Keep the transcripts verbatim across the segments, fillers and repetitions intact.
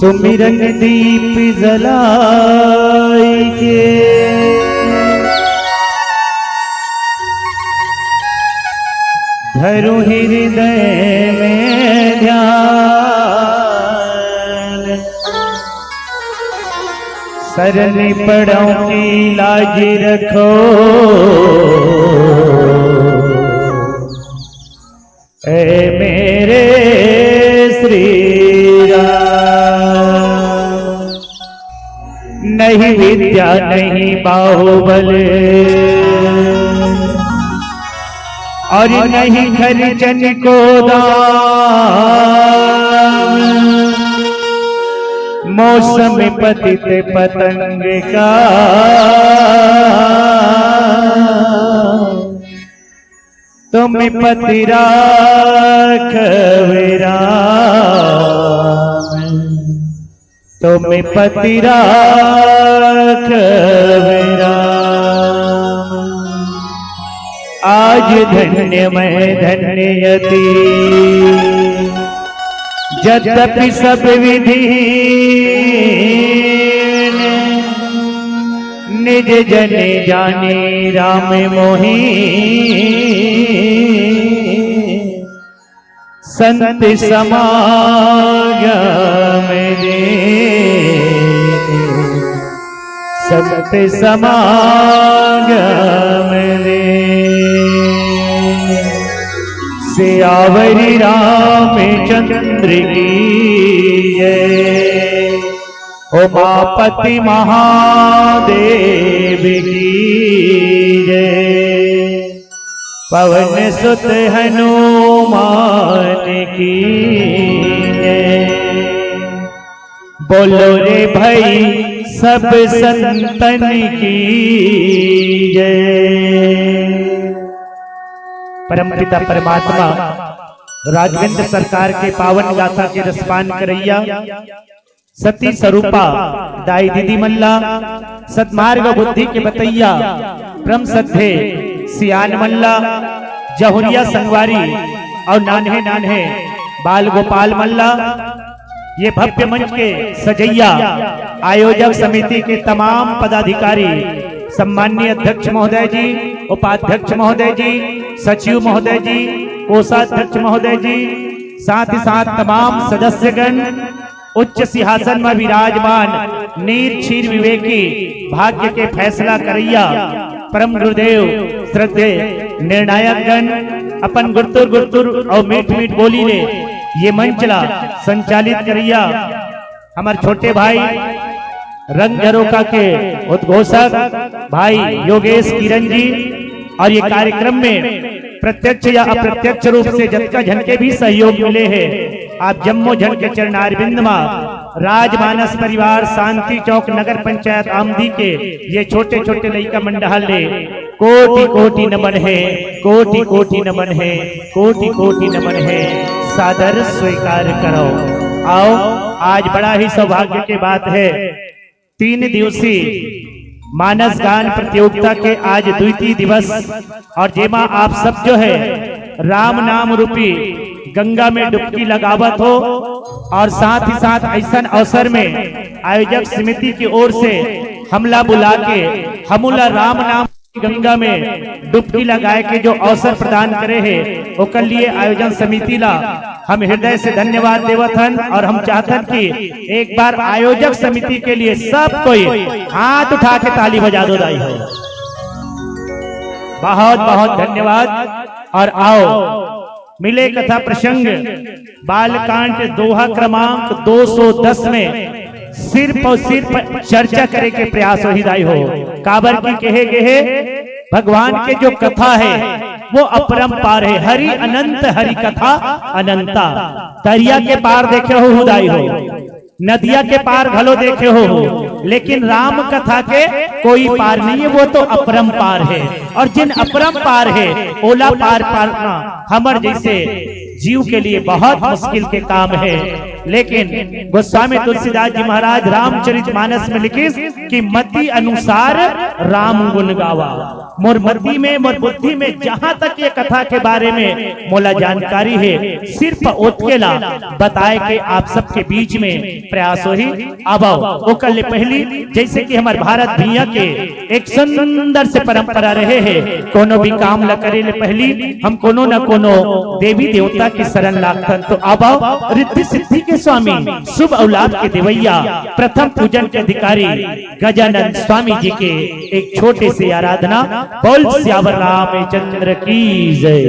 सुमिरन दीप जलाई के धरु हृदय में ध्यान। शरण पड़ौं की लाज रखो, ऐ मेरे श्री राम। नहीं विद्या नहीं बाहुबल, और नहीं खर्चन को दाम, मौसम पतित पतंग का तुम पति राघव राम, तुम पति राघव राम। आज धन्य मैं धन्य अति, जद्यपि सब विधि निज जन जाने राम मोहि, संत समागम दे, संत समागम दे। सियावर रामचंद्र की जय, उमापति महादेव की जय, पवन सुत हनुमान की जय। बोलो रे भाई सब संतन की जय। परमपिता परमात्मा राजवेंद्र सरकार के पावन गाथा के रसपान करैया सती स्वरूपा दाई दीदी मन ला, सतमार्ग बुद्धि के बतैया परम सद्धे सियान मन ला, जहुरिया संगवारी और नान्हे नान्हे बाल गोपाल मन ला, ये भव्य मंच के सजैया आयोजक समिति के तमाम पदाधिकारी, सम्माननीय अध्यक्ष महोदय जी, उपाध्यक्ष महोदय जी, सचिव महोदय जी, कोषाध्यक्ष महोदय जी, साथ ही साथ तमाम सदस्यगण, उच्च सिंहासन में विराजमान नीर क्षीर विवेकी, भाग्य के फैसला करैया, परम गुरुदेव श्रद्धे निर्णायक गण, अपन गुरतुर गुरतुर और मीठ मीठ बोली ले ये मंच ला संचालित करैया हमर छोटे भाई रंग झरोखा के उद्घोषक भाई योगेश किरण जी, और ये कार्यक्रम में प्रत्यक्ष या अप्रत्यक्ष रूप से जतका झन के भी सहयोग मिले हे, आप जम्मो झन के चरणारविंद मा राजमानस परिवार शांति चौक नगर पंचायत आमदी के ये छोटे छोटे लइका मन डहार ले कोटि कोटि नमन हे, कोटि कोटि नमन हे, कोटि कोटि नमन हे, सादर स्वीकार करो। आओ, आज बड़ा ही सौभाग्य के बात है, तीन दिवसीय मानस गान प्रतियोगिता के आज द्वितीय दिवस, और जेमा आप सब जो है राम नाम रूपी गंगा में डुबकी लगावत हो, और साथ ही साथ ऐसन अवसर में आयोजक समिति की ओर से हमला बुला के हमला राम नाम गंगा में डुबकी लगाए के जो अवसर प्रदान करे हे, ओकर लिए आयोजन समिति ला हम हृदय से धन्यवाद देवत हन, और हम चाहत हन कि एक बार आयोजक समिति के लिए सब कोई हाथ उठा के ताली बजा दो दाई हो। बहुत बहुत धन्यवाद। और आओ, मिले कथा प्रसंग बालकांड दोहा क्रमांक दो सौ दस में सिर्फ और सिर्फ चर्चा करे के प्रयास होही दाई हो। काबर की कहे गे हे, भगवान के जो कथा है वो अपरंपार है। हरि अनंत हरि कथा अनंता। तरिया के पार देखे हो दाई हो, नदिया के पार घलो देखे हो, लेकिन राम कथा के कोई पार नहीं है, वो तो अपरंपार है। और जिन अपरंपार है ओला पार पाना हमर जैसे जीव के लिए बहुत मुश्किल के काम है, लेकिन गोस्वामी तुलसीदास जी महाराज रामचरित मानस में लिखिस कि मति अनुसार राम गुण गावा। मोर मति में, मोर बुद्धि में जहां तक ये कथा के बारे में मोला जानकारी है, सिर्फ ओतके ला बताए के आप सबके बीच में प्रयास होही। अब आओ, ओकर ले पहली, जैसे कि हमर भारत भुइयां के एक सुंदर से परंपरा रहे हे, कोनो भी काम ला करे ले पहली हम कोनो न कोनो देवी देवता के शरण लागथन। तो अब आओ, रिद्धि सिद्धि के स्वामी, शुभ अउ लाभ के देवैया, प्रथम पूजन के अधिकारी गजानन स्वामी जी के एक छोटे से आराधना। बोल सियावर रामचंद्र की जय।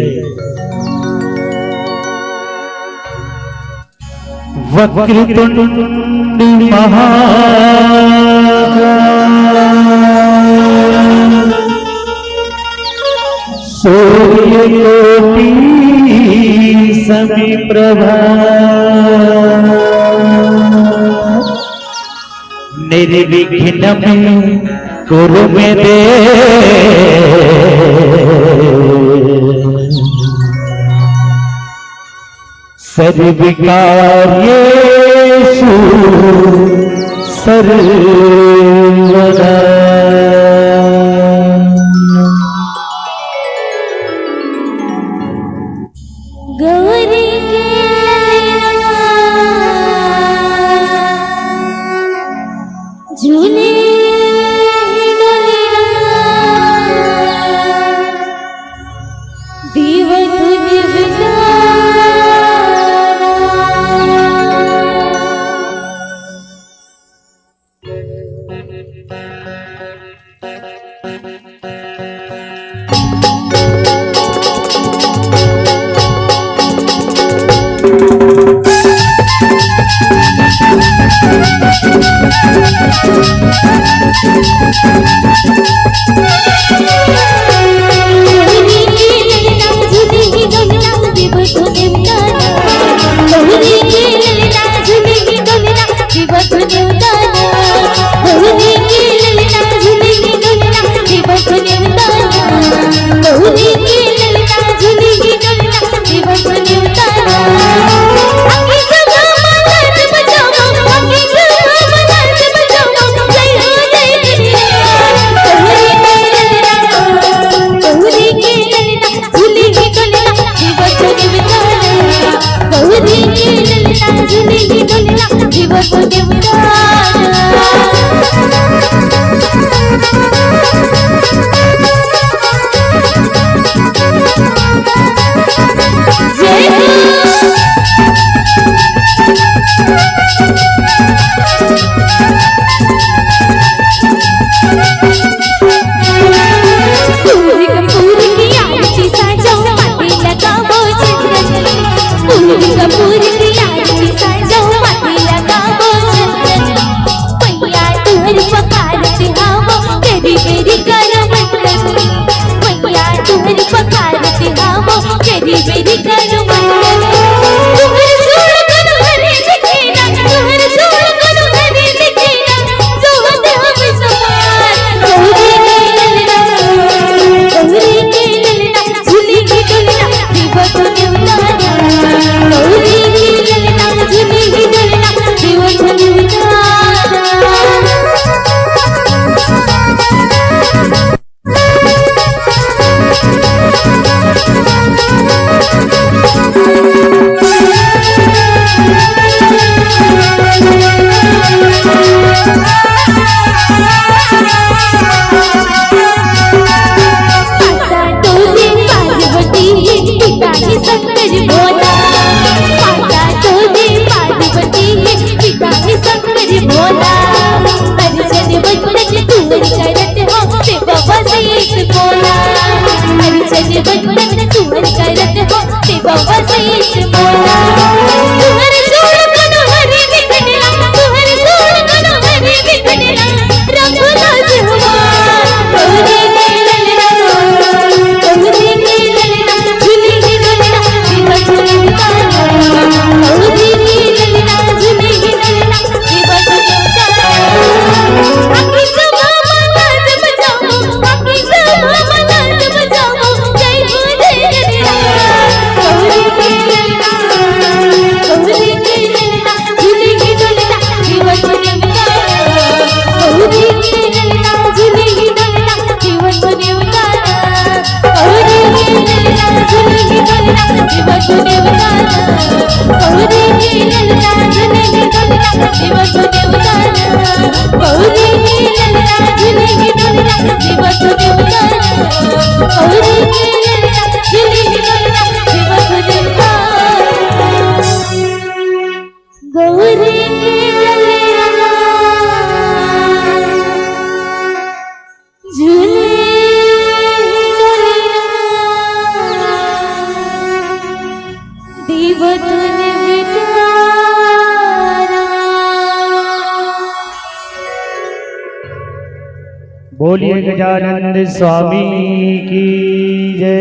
वक्रतुंड महाकाय, सूर्यकोटि समप्रभा, निर्विघ्नं कुरु मे देव, सर्वकार्येषु सर्वदा। गौरी के ललना झूले डोलना, देव तुझ बिना। बोलिए गजानंद स्वामी की जय।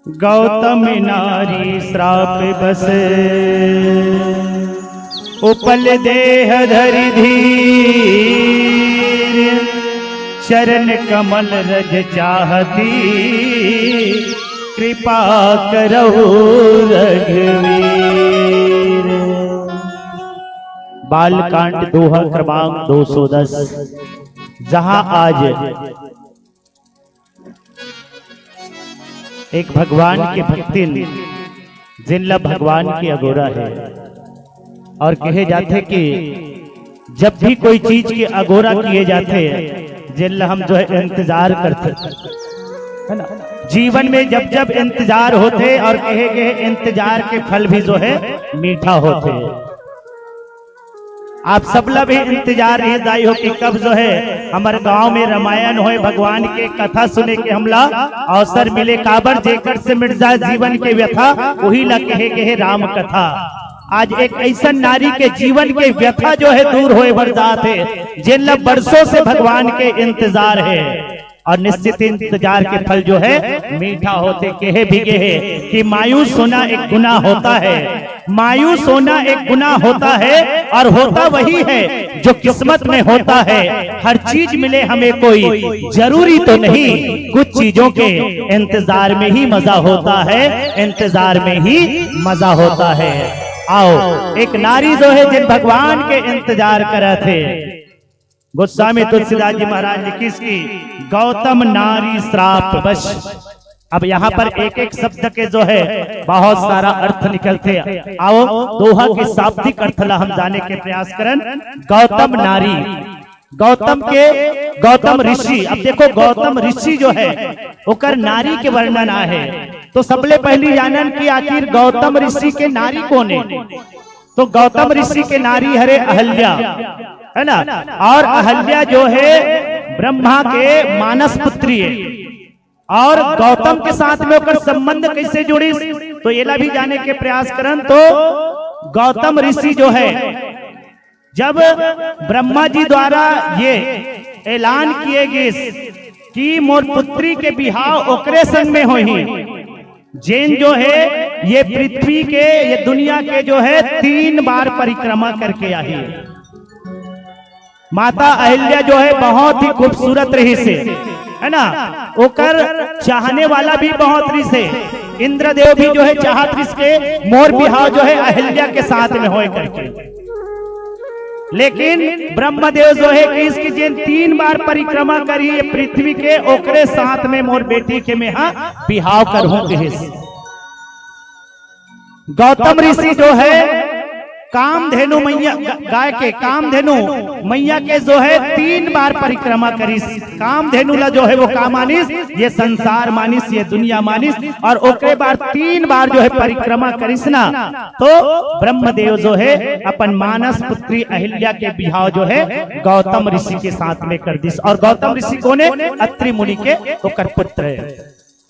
गौतम नारी श्राप बस उपल देह धरि धीर, चरण कमल रज चाहती कृपा करहु रघुवीर। बालकांड दोहा क्रमांक दो सौ दस, जहां आज एक भगवान के भक्तिन, जिन ला भगवान के अगोरा हे, और कहे जाथे कि जब भी कोई चीज के अगोरा किए जाथे, जिन ला हम जो है इंतजार करथे, है ना? जीवन में जब जब इंतजार होथे और कहे गए इंतजार के फल भी जो है मीठा होथे। आप सबला भी इंतजार रहिस दाई हो कि कब जो है हमर गांव में रामायण होए, भगवान के कथा सुने के हमला अवसर मिले, काबर जेकर से मिट जाए जीवन के व्यथा, वही ला कहे गए हे राम कथा। आज एक ऐसन नारी के जीवन के व्यथा जो है दूर होए बर जात हे, जेन ला बरसों से भगवान के इंतजार हे। और निश्चित इंतजार के फल जो है मीठा होथे। कहे भी गए हे कि मायूस होना एक गुनाह होता है, मायूस होना एक गुनाह होता है, और होता वही है जो किस्मत में होता है। हर चीज मिले हमें कोई जरूरी तो नहीं, कुछ चीजों के इंतजार में ही मजा होता है, इंतजार में ही मजा होता है। आओ, एक नारी जो है जिन भगवान के इंतजार करत हे, गोस्वामी तुलसीदास जी महाराज लिखिस कि गौतम नारी श्राप बस। अब यहाँ पर एक एक शब्द के जो है बहुत सारा अर्थ निकलथे। आओ, दोहा के शाब्दिक अर्थ ला हम जाने के प्रयास करन। गौतम नारी, गौतम के, गौतम ऋषि। अब देखो, गौतम ऋषि जो है ओकर नारी के वर्णन आहे, तो सबले पहली जानन कि आखिर गौतम ऋषि के नारी कोन हे। तो गौतम ऋषि के नारी हरे अहल्या, है ना? और अहल्या जो है ब्रह्मा के मानस पुत्री है। और गौतम के साथ में ओकर संबंध कैसे जुड़िस, तो एला भी जाने के प्रयास करन। तो गौतम ऋषि जो है, जब ब्रह्मा जी द्वारा ये ऐलान किए गिस कि मोर पुत्री के बिहाव ओकरे संग में होही, जेन जो है ये पृथ्वी के, ये दुनिया के जो है तीन बार परिक्रमा करके आही। माता अहिल्या जो है बहुत ही खूबसूरत रहिस हे, है ना? ओकर चाहने वाला भी बहुत रहिस हे। इंद्रदेव भी जो है चाहत रहिस के मोर बिहाव जो है अहिल्या के साथ में होए करके। लेकिन ब्रह्मदेव जो है कि इसकी जेन तीन बार परिक्रमा करी ये पृथ्वी के, ओकरे साथ में मोर बेटी के मेहा बिहाव करहूं कहिस। गौतम ऋषि जो है कामधेनु मैया, ग-, गाय के, कामधेनु मैया के जो है तीन बार परिक्रमा करिस। कामधेनु ला जो है वो का मानिस, ये संसार मानिस, ये दुनिया मानिस, और ओकरे बाद तीन बार जो है परिक्रमा करिस ना, तो ब्रह्मदेव जो है अपन मानस पुत्री अहिल्या के बिहाव जो है गौतम ऋषि के साथ में कर दिस। और गौतम ऋषि कोन हे? अत्रि मुनि के ओकर पुत्र है।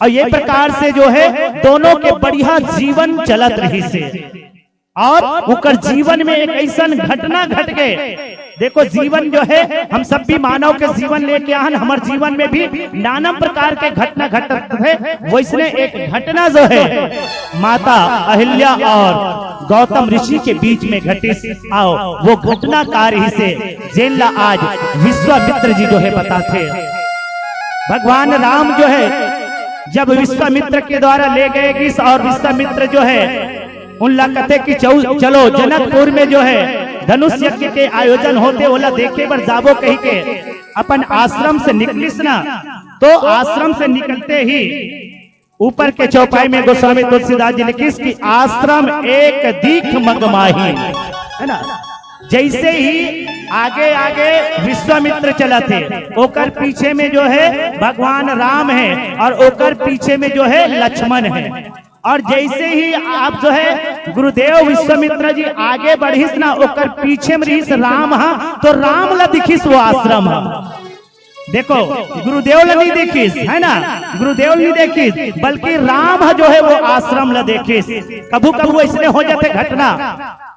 और ये प्रकार से जो है दोनों के बढ़िया जीवन चलत रहिस हे। और ओकर जीवन में एक ऐसन घटना घट गए। देखो, जीवन जो है, हम सब भी मानव के जीवन लेके आहन, हमर जीवन में भी नाना प्रकार के घटना घटत हे। वैसने एक घटना जो है माता अहिल्या और गौतम ऋषि के बीच में घटिस। आओ, वो घटना का रहिस हे, जेन ला आज विश्वामित्र जी जो है बताथे। भगवान राम जो है जब विश्वामित्र के द्वारा ले गए गिस और विश्वामित्र जो है उन ला कथे कि चौ-, चलो जनकपुर में जो है धनुष यज्ञ के आयोजन होथे, ओला देखे बर जाबो कहि के अपन आश्रम से निकलिस ना, तो आश्रम से निकलते ही ऊपर के चौपाई में गोस्वामी तुलसीदास जी लिखिस कि आश्रम एक दीख मगमाही, है ना? जैसे ही आगे आगे विश्वामित्र चलत हे, ओकर पीछे में जो है भगवान राम है और ओकर पीछे में जो है लक्ष्मण है। और जैसे ही आप जो है गुरुदेव विश्वामित्र जी आगे बढ़िस ना, ओकर पीछे में रहिस राम हा, तो राम ला दिखिस वो आश्रम हा। देखो, गुरुदेव ला नहीं देखिस, है ना? गुरुदेव नहीं देखिस, बल्कि राम ह जो है वो आश्रम ला देखिस। कभू कभू ऐसने हो जाथे घटना,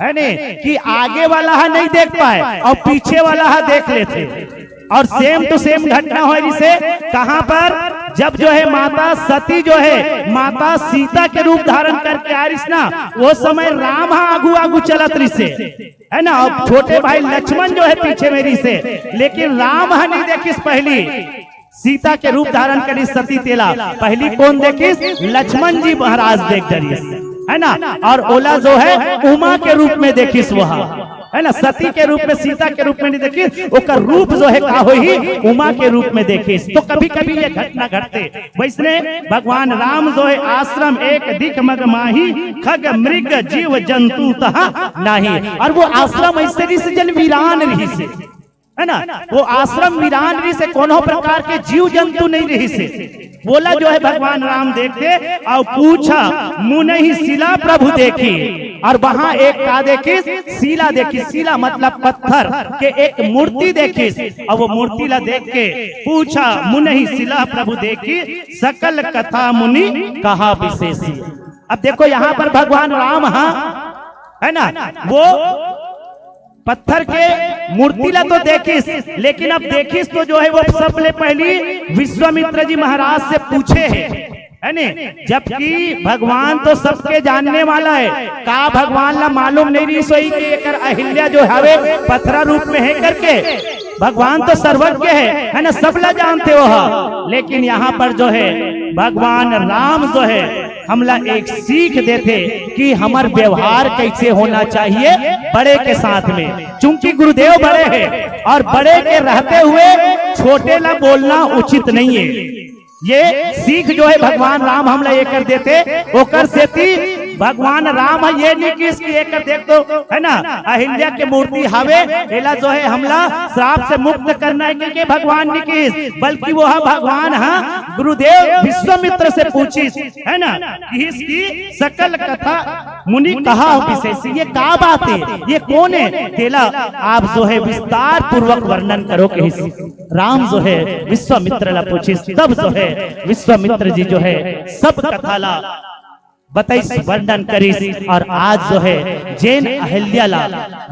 है ने, कि आगे वाला ह नहीं देख पाए और पीछे वाला ह देख लेथे। और same to same घटना होय रिहिसे। कहां पर? जब जो है माता सती जो है माता सीता के रूप धारण करके आ रिहिस ना, वो समय राम हा आगू आगू चलत रिहिसे, है ना। अब छोटे भाई लक्ष्मण जो है पीछे में रिहिसे, लेकिन राम हा नहीं देखिस पहली सीता के रूप धारण करी सती तेला। पहली कौन देखिस? लक्ष्मण जी महाराज देख डरिस, है ना। और ओला जो है उमा के रूप में देखिस वह, है ना, सती के रूप में, सीता के रूप में नहीं देखिस, ओकर रूप जो है का होही, उमा के रूप में देखिस। तो कभी कभी ये घटना घटथे। वैसने भगवान राम जो है आश्रम एक दिख मग माही, खग मृग जीव जंतु तहां नाही। और वो आश्रम ऐसे रिहिसे जेन वीरान रिहिसे, है ना, वो आश्रम वीरान रिहिसे, कोनो प्रकार के जीव जंतु नहीं रिहिसे। वोला जो है भगवान राम देखथे अउ पूछा, मुनहि शिला प्रभु देखी। और वहां एक का देखिस? शिला देखिस। शिला मतलब पत्थर के एक मूर्ति देखिस। और वो मूर्ति ला देख के पूछा, मुनहि शिला प्रभु देखी, सकल कथा मुनि कहा बिसेसी। अब देखो, यहां पर भगवान राम हा, है ना, वो पत्थर के मूर्ति ला तो देखिस, लेकिन अब देखिस तो जो है वो सबले पहली विश्वामित्र जी महाराज से पूछे हे, है ने? जबकि भगवान तो सबके जानने वाला है, का भगवान ला मालूम नहीं रिहिस होही कि एकर अहिल्या जो हवे पत्थरा रूप में है करके? भगवान तो सर्वज्ञ है, है ना, सबला जानथे वो ह। लेकिन यहां पर जो है भगवान राम जो है हमला एक सीख देथे कि हमर व्यवहार कैसे होना चाहिए बड़े के साथ में, चूंकि गुरुदेव बड़े हैं और बड़े के रहते हुए छोटे ला बोलना उचित नहीं है। ये सीख जो है भगवान राम हमला एकर देथे, ओकर सेती भगवान राम ह ये नहीं किहिस कि एकर देख तो, है ना, अहिल्या के मूर्ति हावे, एला जो है हमला श्राप से मुक्त करना है, के, के भगवान नहीं किहिस, बल्कि वो ह भगवान ह गुरुदेव विश्वामित्र से पूछिस, है ना, किहिस कि सकल कथा मुनि कहा बिसेसी, ये का बात है, ये कौन है? तेला आप जो है विस्तार पूर्वक वर्णन करो, किहिस। राम जो है विश्वामित्र ला पूछिस, तब जो है विश्वामित्र जी जो है सब कथा ला बताइस, वर्णन करिस। और आज जो है जेन अहिल्या ला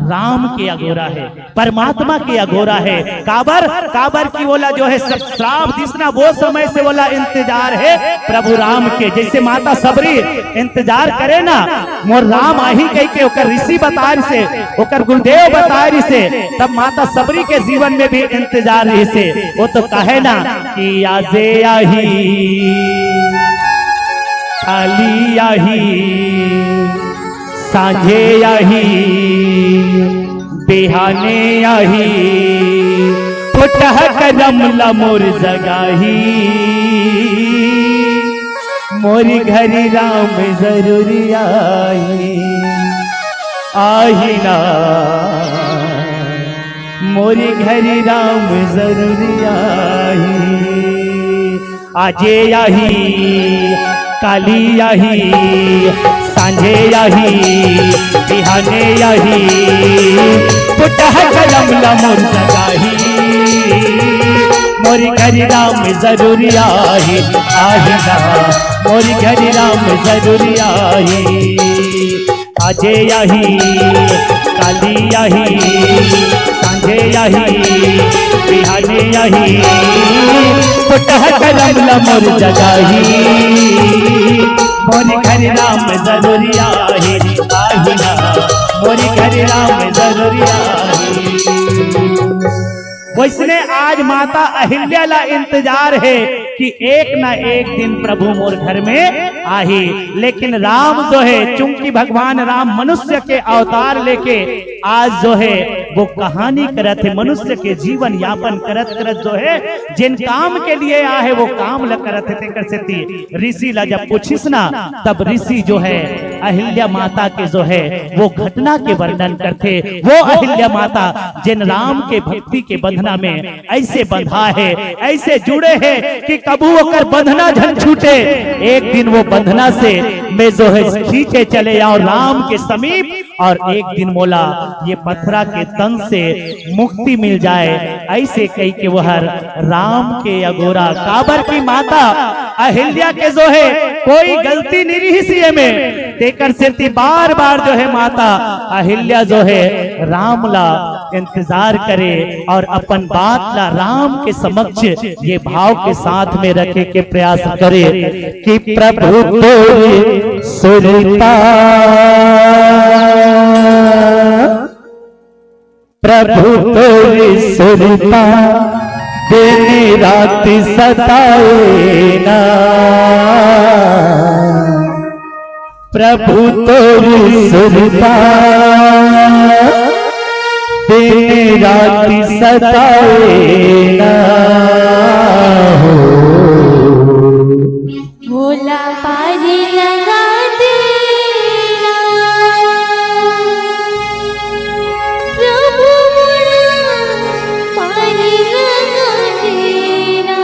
राम के अगोरा है, परमात्मा के अगोरा है, काबर, काबर कि वोला जो है सब श्राप दिस ना, वो समय से वोला इंतजार है प्रभु राम के। जैसे माता सबरी इंतजार करे ना, मोर राम आही कहिके ओकर ऋषि बताय रिहिसे, ओकर गुरुदेव बताय रिहिसे, तब माता सबरी के जीवन में भी इंतजार रिहिसे। वो तो कहे ना कि आजे आही, काली आही, सांझे आही, बिहाने आही, फुटह करम ला मोर जगाही, मोर घरी राम जरूर आही, आही ना, मोर घरी राम जरूर आही। आजे आही, काली आही, सांझे आही, बिहाने आही, फुटह करम ला मोर जगाही, मोर घरी राम जरूर आही, आही ना, मोर घरी राम जरूर आही। आजे आही, काली आही, सांझे आही, बिहाने आही, फुटह करम ला मोर जगाही, मोर घरी राम जरूर आही, आही ना, मोर घरी राम जरूर आही। वैसने आज माता अहिल्या ला इंतजार है कि एक ना एक दिन प्रभु मोर घर में आही। लेकिन राम जो है, चूंकि भगवान राम मनुष्य के अवतार लेके आज जो है वो कहानी करत है, मनुष्य के जीवन यापन करत करत जो है जेन काम के लिए आहे वो काम ल करत है, तेकर सेती ऋषि ला जब पूछिस ना, तब ऋषि जो है अहिल्या माता के जो है वो घटना के वर्णन करथे। वो अहिल्या माता जेन राम के भक्ति के बंधना में ऐसे बंधा है, ऐसे जुड़े है कि कभू ओकर बंधना झन छूटे। एक दिन वो बंधना से मैं जो है खींचे चले आऊं राम के समीप, और एक दिन मोला ये पथरा के तन से मुक्ति मिल जाए, ऐसे कहिके वह राम के अगोरा। काबर की माता अहिल्या के जो है कोई गलती नहीं रहिस एमे, तेकर सेती बार बार जो है माता अहिल्या जो है राम ला इंतजार करे और अपन बात ला राम के समक्ष ये भाव के साथ में रखे के प्रयास करे कि प्रभु तोर सुरता, प्रभु तोर सुरता दिन रात सताए ना। प्रभु तोर सुरता दिन रात सताए ना हो। भोला पारी लगा देना, प्रभु मोला पारी लगा देना।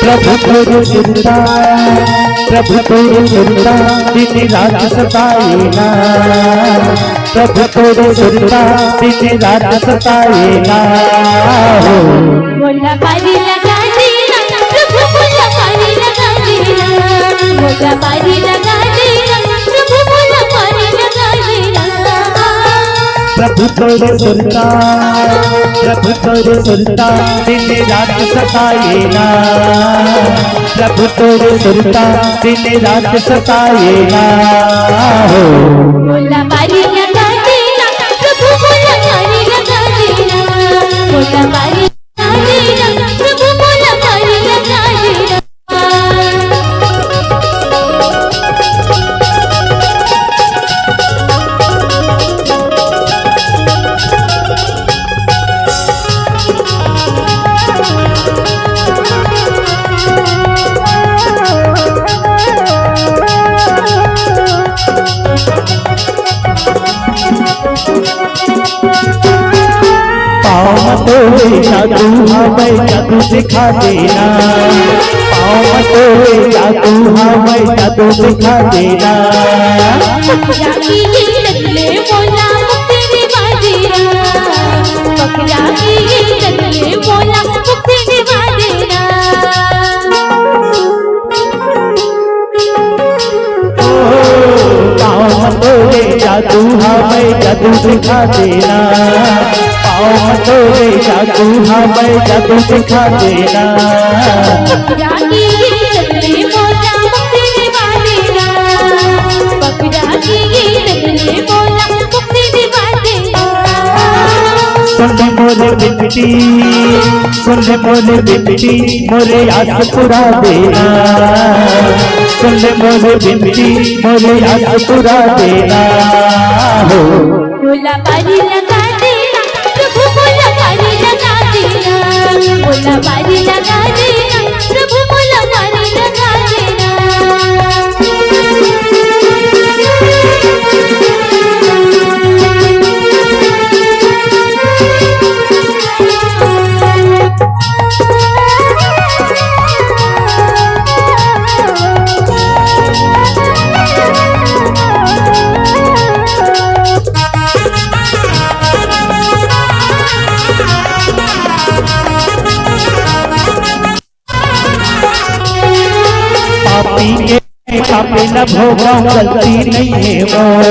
प्रभु तोर सुरता, प्रभु तोर सुरता दिन रात सताए ना। प्रभु तोर सुरता दिन रात सताए ना हो। भोला पारी लगा देना, प्रभु भोला पारी लगा देना। भोला पारी लगा देना, प्रभु भोला पारी लगा देना। प्रभु तोर सुरता, प्रभु तोर सुरता दिन रात सताए ना। प्रभु तोर सुरता दिन रात सताए ना हो। भोला पारी लगा देना, प्रभु भोला पारी लगा देना। भोला पारी लगा देना, प्रभु भोला पारी लगा देना। पाँव म तोरे जादू हवय, जादू दिखा देना। पाँव म तोरे जादू हवय, जादू दिखा देना। पकड़ा के ये रख ले मोला मुक्ति दिवा देना। पकड़ा के ये रख ले मोला मुक्ति दिवा देना। पाँव म तोरे जादू हवय, जादू दिखा देना। पाँव म तोरे जादू हवय, जादू दिखा देना। पकड़ा के ये रख ले मोला मुक्ति दिवा देना। पकड़ा के ये रख ले मोला मुक्ति दिवा देना। सुन ले मोर बिनती, सुन ले मोर बिनती, मोरे आस पुरा देना। सुन ले मोर बिनती, मोरे आस पुरा देना हो। मोला पारी लगा देना, प्रभु मोला पारी लगा देना। मोला पारी लगा देना, प्रभु मोला पारी लगा देना। पापी के मैं पापी न भोगंव, गलती नइ हे मोर।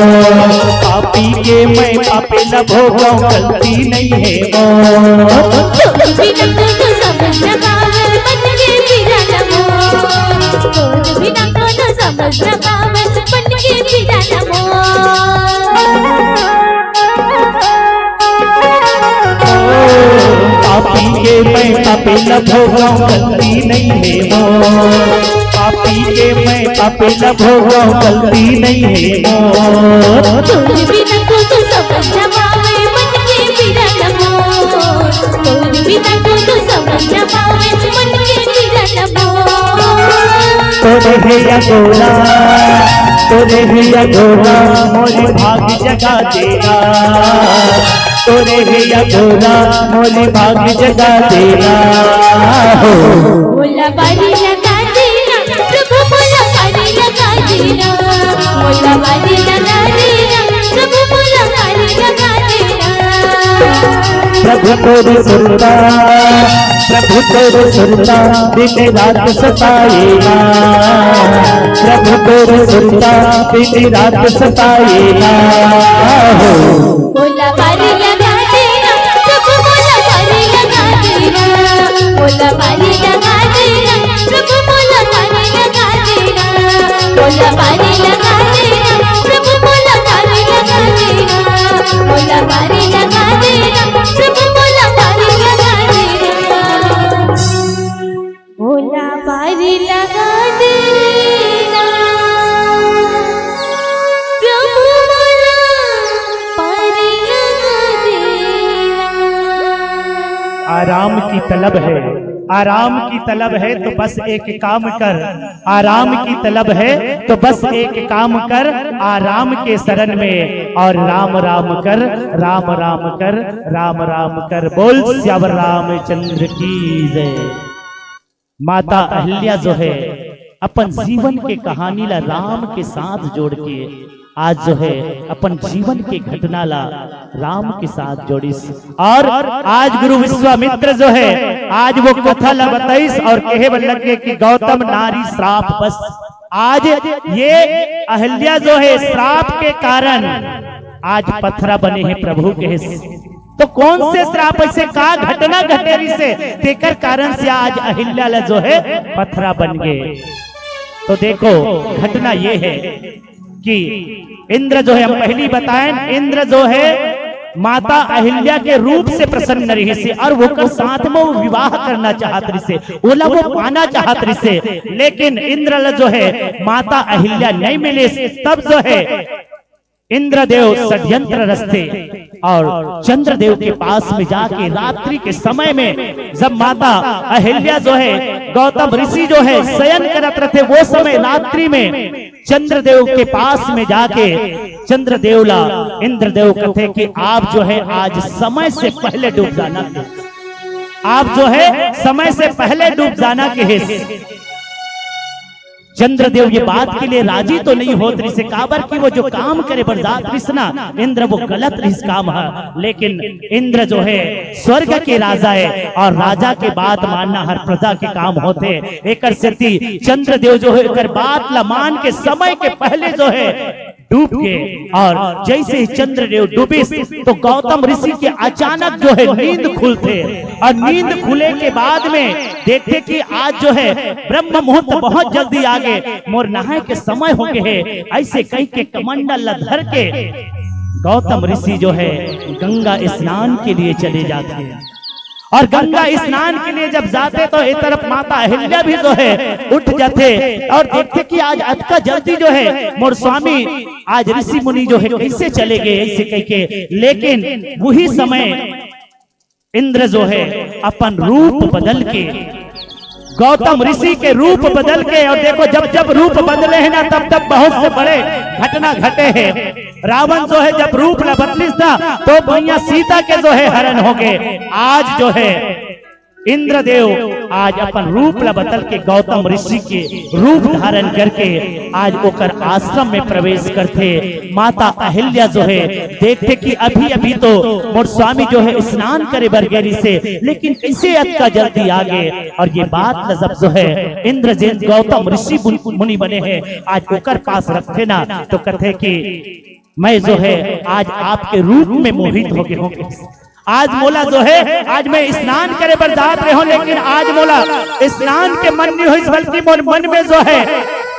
पापी के मैं पापी न भोगंव, गलती नइ हे मोर। तोर बिना कोनो समझ न पावे, बन के पीरा न मोर। तोर बिना कोनो समझ न पावे, बन के पीरा न मोर। पापी के मैं पापी न भोगंव, गलती नइ हे मोर। पापी के मैं पापी न भोगंव, गलती नइ हे मोर। तोर बिना कोनो समझ न पावे, बन के पीरा न मोर। तोर बिना कोनो समझ न पावे, बन के पीरा तोरे हे या गोला, तोरे हे या गोला, मोर भाग जगा देना। तोरे हे या गोला, मोर भाग जगा देना। हो। मोला बारी लगा देना, प्रभु मोला बारी लगा देना। मोला बारी लगा देना, प्रभु मोला बारी लगा देना। प्रभु तोर सुरता, प्रभु तोर सुरता, दिन रात सताए ना। प्रभु तोर सुरता, दिन रात सताए ना। हो। मोला बारी लगा देना, प्रभु मोला बारी लगा देना। मोला बारी लगा देना, प्रभु मोला बारी लगा देना। मोला बारी लगा देना, प्रभु मोला बारी लगा देना। मोला बारी लगा देना, प्रभु मोला बारी लगा देना। मोला बारी लगा देना, प्रभु मोला बारी लगा देना। आराम की तलब है, आराम की तलब है तो बस एक काम कर। आराम की तलब है तो बस एक काम कर, आराम के शरण में और राम राम कर, राम राम कर, राम राम कर। बोल सियावर रामचंद्र की जय। माता अहिल्या जो है अपन जीवन के कहानी ला राम के साथ जोड़ के आज जो है अपन जीवन के घटना ला राम के साथ जोड़िस। और आज गुरु विश्वामित्र जो है आज वो कथा ला बताइस और कहे बर लग गे कि गौतम नारी श्राप बस। आज ये अहिल्या जो है श्राप के कारण आज पथरा बने हे प्रभु के। तो कौन से श्राप, ऐसे का घटना घटे रिसे तेकर कारण से आज अहिल्या ला जो है पथरा बन गे? तो देखो घटना ये है कि इंद्र जो है, हम पहली बताएं, इंद्र जो है माता अहिल्या के रूप से प्रसन्न रहिसे और ओकर साथ में वो विवाह करना चाहत रिसे, ओला वो पाना चाहत रिसे, लेकिन इंद्र ला जो है माता अहिल्या नहीं मिले। तब जो है इंद्रदेव षड्यंत्र रचते और चंद्रदेव के पास में जाके रात्रि के समय में जब माता अहिल्या जो है, गौतम ऋषि जो है शयन करत रहते, वो समय रात्रि में चंद्रदेव के पास में जाके चंद्रदेव ला इंद्रदेव कहते कि आप जो है आज समय से पहले डूब जाना, आप जो है समय से पहले डूब जाना के हे। चंद्रदेव ये बात के लिए राजी तो नहीं होत रिसे, काबर कि वो जो काम करे बर जात रिस ना इंद्र, वो गलत रिस काम है। लेकिन इंद्र जो है स्वर्ग के राजा है और राजा के बात मानना हर प्रजा के काम होथे। एकर सेती चंद्रदेव जो है एकर बात ला मान के समय के पहले जो है डूब गे और जैसे ही चंद्रदेव डूबिस तो गौतम ऋषि के अचानक जो है नींद खुलथे और नींद खुले के बाद में देखथे कि आज जो है ब्रह्म मुहूर्त बहुत जल्दी आगे, मोर नहाए के समय हो गे हे। ऐसे कहि के कमंडल ला धर के गौतम ऋषि जो है गंगा स्नान के लिए चले जाथे। और गंगा स्नान के लिए जब जाथे तो एक तरफ माता अहिल्या भी जो है उठ जाथे और देखथे कि आज अतका जल्दी जो है मोर स्वामी आज ऋषि मुनि जो है कैसे चले गे, ऐसे कहि के। लेकिन वही समय इंद्र जो है अपन रूप बदल के, गौतम ऋषि के रूप बदल के, और देखो जब जब रूप बदले हे ना तब तब बहुत से बड़े घटना घटे हे। रावण जो है जब रूप ला बदलिस ना तो मैया सीता के जो है हरण हो गे। आज जो है इंद्रदेव आज अपन रूप ला बदल के गौतम ऋषि के रूप धारण करके आज ओकर आश्रम में प्रवेश करथे। माता अहिल्या जो है देखथे कि अभी अभी तो मोर स्वामी जो है स्नान करे बर गे रिसे, लेकिन कैसे अतका जल्दी आ गे? और ये बात ला जब जो है इंद्र जेन गौतम ऋषि मुनि बने हे आज ओकर पास रखथे ना तो कथे कि मैं जो है आज आपके रूप में मोहित हो गे हों। आज मोला जो है, आज मैं स्नान करे बर जात रहे हों, लेकिन आज मोला स्नान के मन नहीं होइस, बल्कि मोर मन में जो है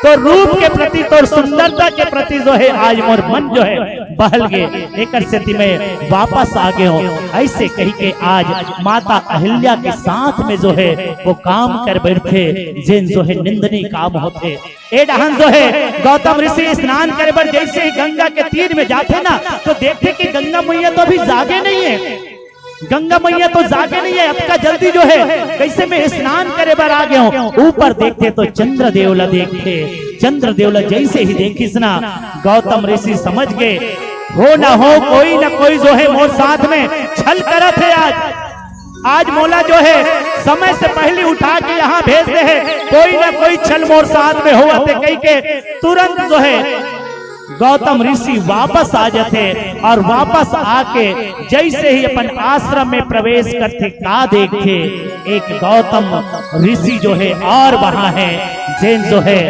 तो रूप के प्रति, तो सुंदरता के प्रति जो है आज मोर मन जो है बहल गे। एकर सेती मैं वापस आ गे हों। ऐसे कहि के आज माता अहिल्या के साथ में जो है वो काम कर बैठथे जेन जो है निंदनीय काम होथे। ए डहन जो है गौतम ऋषि स्नान करे बर जैसे ही गंगा के तीर में जाथे ना तो देखथे कि गंगा मैया तो अभी जागे नहीं है। गंगा मैया तो जागे नहीं है, अतका जल्दी जो है, कैसे मैं स्नान करे बर आ गया हूँ। ऊपर देखथे तो चंद्रदेव ला देखथे। चंद्रदेव ला जैसे ही देखिस ना, गौतम ऋषि समझ गे, हो ना हो, कोई ना कोई जो है मोर साथ में छल करत हे आज। आज मोला जो है समय से पहले उठा के यहाँ भेज दे हे, कोई ना कोई छल मोर साथ में होवत हे कहिके तुरंत जो है गौतम ऋषि वापस आ जाथे और वापस आके जैसे ही अपन आश्रम में प्रवेश करथे, का देखथे, एक गौतम ऋषि जो है और वहां है, जेन जो है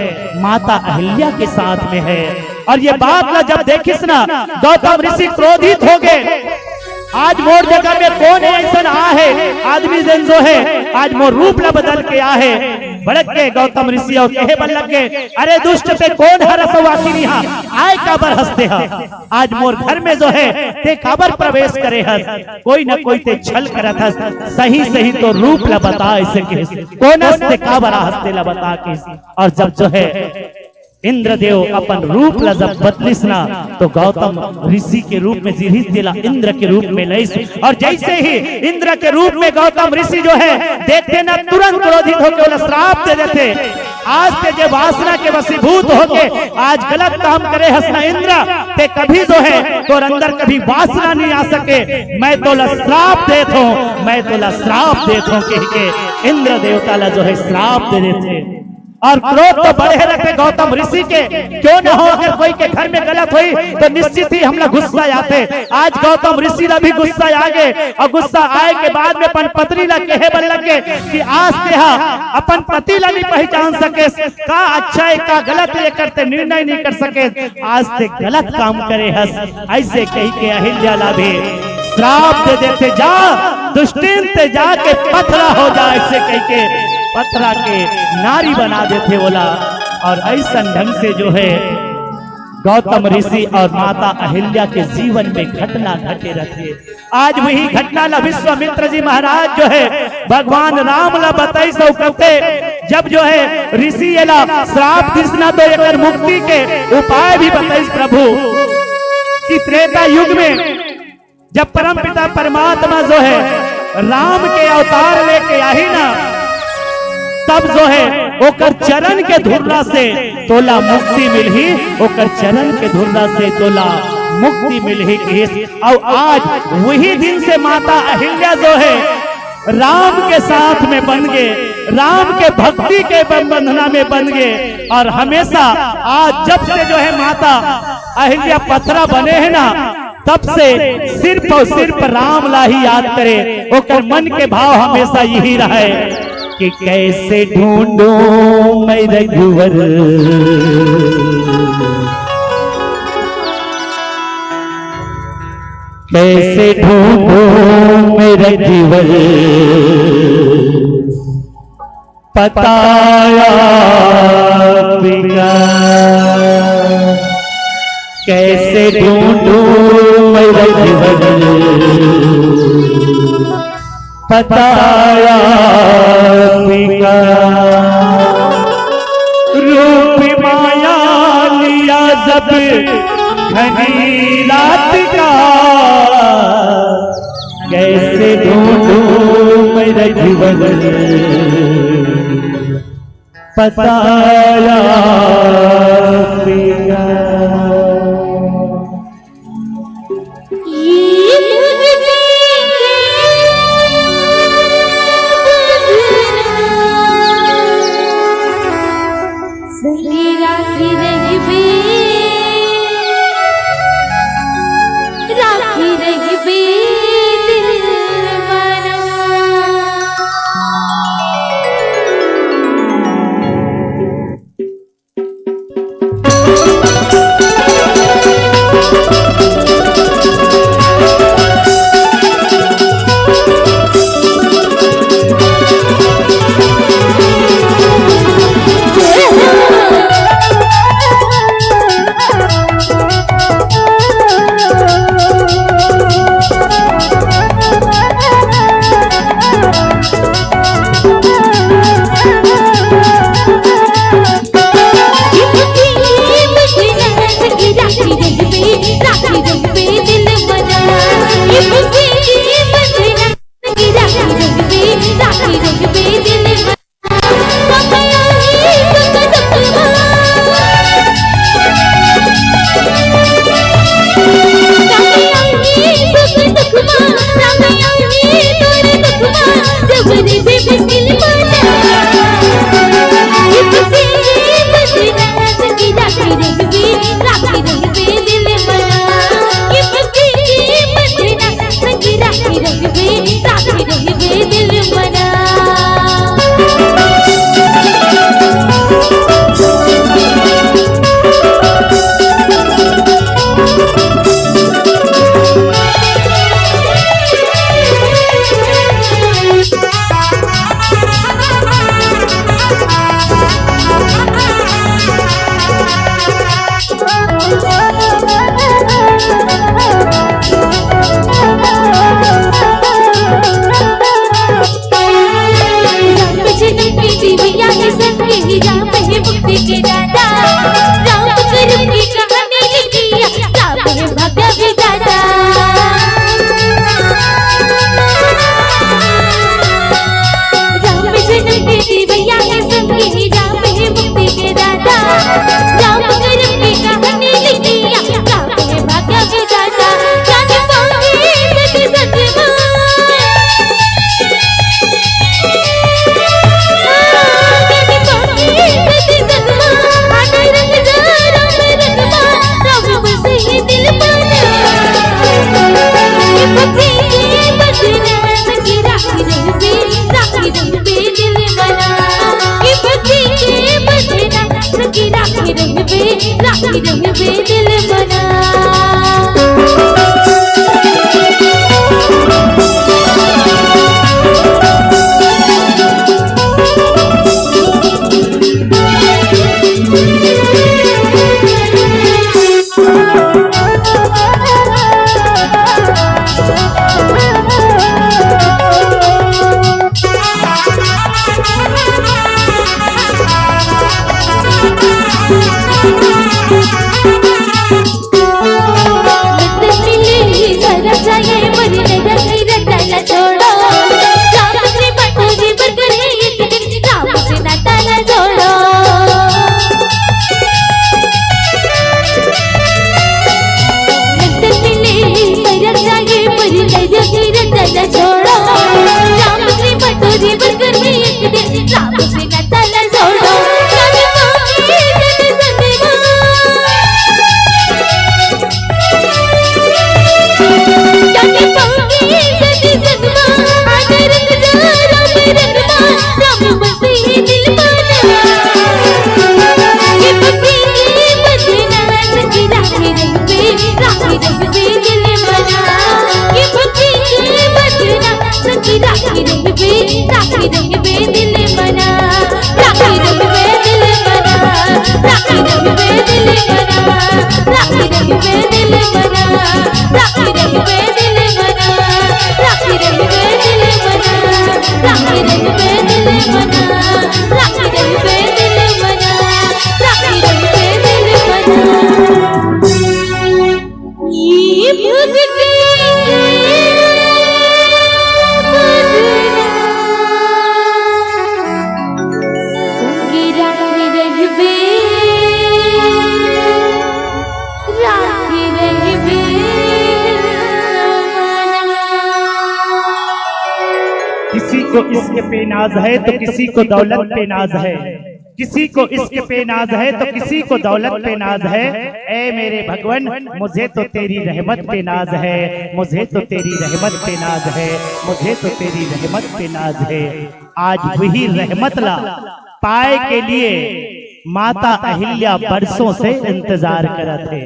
माता अहिल्या के साथ में है। और ये बात ला जब देखिस ना, गौतम ऋषि क्रोधित हो गए। आज मोर जगह में कोन ऐसन आ हे आदमी, जेन जो है आज मोर रूप ला बदल के आ हे। भड़क के गौतम ऋषि और कहे बर लग गए, अरे दुष्ट, ते कोन हरस अउ आखिर यहाँ आए काबर हस ते हा? आज मोर घर में जो है ते काबर प्रवेश करे हस? कोई न कोई ते छल करत हस। सही सही तो रूप ला बता, ऐसे कहिस। कोन हस ते, काबर आ हस ते ला बता, कहिस। और जब जो है इंद्रदेव अपन रूप ला जब बदलिस ना, तो गौतम ऋषि के रूप में जिरहिस, तेला इंद्र के रूप में लइस। और जैसे ही इंद्र के रूप में गौतम ऋषि जो है देखथे ना, तुरंत क्रोधित होकर ओला श्राप दे देथे। आज ते जे वासना के वशीभूत होके आज गलत काम करे हस ना इंद्र, ते कभी जो है तोर अंदर कभी वासना नहीं आ सके। मैं तोला श्राप देत हूँ, मैं तोला श्राप देत हूँ, कह के इंद्र देवता ला जो है श्राप दे देथे। और क्रोध तो बढ़े रहते गौतम ऋषि के। क्यों ना हो, अगर कोई के घर में गलत होई तो निश्चित ही हमला गुस्सा आथे। आज गौतम ऋषि ला भी गुस्सा आ गे और गुस्सा आए के बाद में अपन पत्नी ला कहे बर लग गे कि आज ते हा अपन पति ला नहीं पहचान सके, का अच्छा है का गलत है, एकर ते निर्णय नहीं कर सके। आज ते गलत काम करे हस, ऐसे कहि के अहिल्या ला भी श्राप दे देथे, जा दुष्टिन ते जाके पथरा हो जा, ऐसे कहि के पथरा के नारी बना देथे ओला। और ऐसन ढंग से जो है गौतम ऋषि और माता अहिल्या के जीवन में घटना घटे रहथे। आज वही घटना ला विश्वामित्र जी महाराज जो है भगवान राम ला बताइस अउ कहथे, जब जो है ऋषि एला श्राप दिस ना तो एकर मुक्ति के उपाय भी बताइस प्रभु कि त्रेता युग में जब परमपिता परमात्मा जो है राम के अवतार लेके आही ना, तब जो है ओकर चरण के धुर्रा से तोला मुक्ति मिलही, ओकर चरण के धुर्रा से तोला मुक्ति मिलही कहिस। अउ आज वही दिन से माता अहिल्या जो है राम के साथ में बन गे, राम के भक्ति के बं-, बंधना में बन गे। और हमेशा आज जब से जो है माता अहिल्या पथरा बने हे ना, तब से सिर्फ और सिर्फ राम ला ही याद करे, ओकर मन के भाव हमेशा यही रहे कि कैसे ढूंढूं मैं रघुवर, कैसे ढूंढूं मैं रघुवर, पता आपका, कैसे ढूंढूं मैं रघुवर, पता आपका। रूप माया लिया जब घनी रात का, कैसे ढूंढूं मैं रघुवर, पता आपका। राखी रहिबे दिल मना, ये भक्ति के बंधना, संगी राखी रहिबे, राखी रहिबे दिल मना। राम जन्म की जीविया के संग ही राम है मुक्ति के दाता। राम स्वरूप की कहानी लिखिया, राम है भाग्य विधाता। राम जन्म की जीविया के संग ही राम है मुक्ति के दाता। राम स्वरूप की कहानी लिखिया, राम है भाग्य विधाता। जान पाऊंगी सच सच माँ। किसी को इश्क पे नाज है तो किसी को दौलत पे नाज है, किसी को इश्क पे नाज है तो किसी को दौलत पे नाज है। ऐ मेरे भगवन, मुझे तो तेरी रहमत पे नाज है, मुझे तो तेरी रहमत पे नाज है, मुझे तो तेरी रहमत पे नाज है। आज वही रहमत ला पाए के लिए माता अहिल्या बरसों से इंतजार करत हे।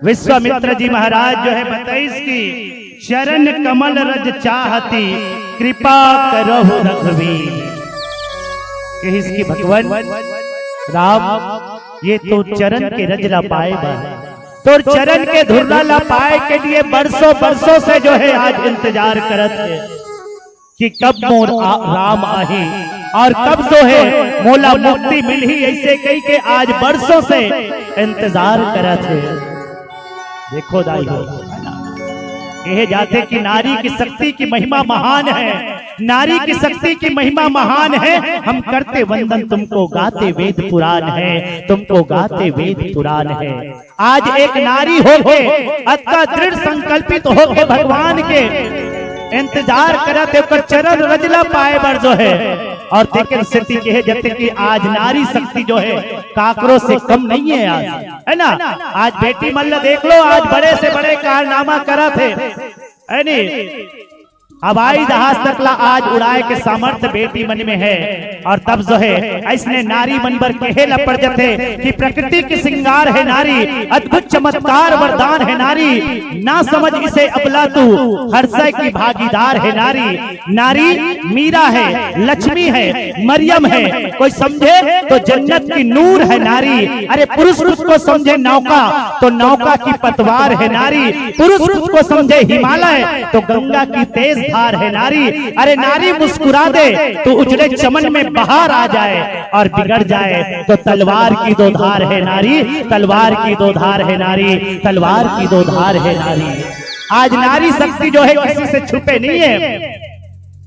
विश्वामित्र जी महाराज जो है बताइस कि चरण कमल रज चाहती कृपा करहु रघुवीर। कहिस कि भगवान राम, ये तो चरण के रज ला पाए बर, तो चरण के धुर्रा ला पाए के लिए बरसों बरसों से जो है आज इंतजार करत हे कि कब मोर आ, राम आही और कब जो है मोला मुक्ति मिलही, ऐसे कही के आज बरसों से इंतजार करत हे। देखो दाई हो, कहे जाथे कि नारी की शक्ति की महिमा महान है, नारी की शक्ति की महिमा महान है। हम करते वंदन तुमको, गाते वेद पुराण है, तुमको गाते वेद पुराण है। आज एक नारी होके अतका दृढ़ संकल्पित होके भगवान के इंतजार करत हे, ओकर चरण रज ला पाए बर जो है और तेकर सेती कहे जाथे कि आज नारी शक्ति जो है काकरो से कम नहीं है आज, है ना? आज बेटी मन ला देख लो, आज बड़े से बड़े कारनामा करत हे, है नी? हवाई जहाज तक ला आज उड़ाए के सामर्थ्य बेटी मन में है। और तब जो है अइसने नारी मन बर कहे ला पड़ जाथे कि प्रकृति के श्रृंगार है नारी, अद्भुत चमत्कार वरदान है नारी, ना समझ इसे अबला तू, हर्षय की भागीदार है नारी। नारी मीरा है, लक्ष्मी है, मरियम है, कोई समझे तो जन्नत की नूर है नारी। अरे पुरुष खुद को समझे नौका तो नौका की पतवार है नारी, पुरुष खुद को समझे हिमालय तो गंगा की तेज धार है नारी। अरे नारी मुस्कुरा दे तो उजड़े चमन में बहार आ जाए, और बिगड़ जाए तो तलवार की दो धार है नारी, तलवार की दो धार है नारी, तलवार की दो धार है नारी। आज नारी शक्ति जो है किसी से छुपे नहीं है।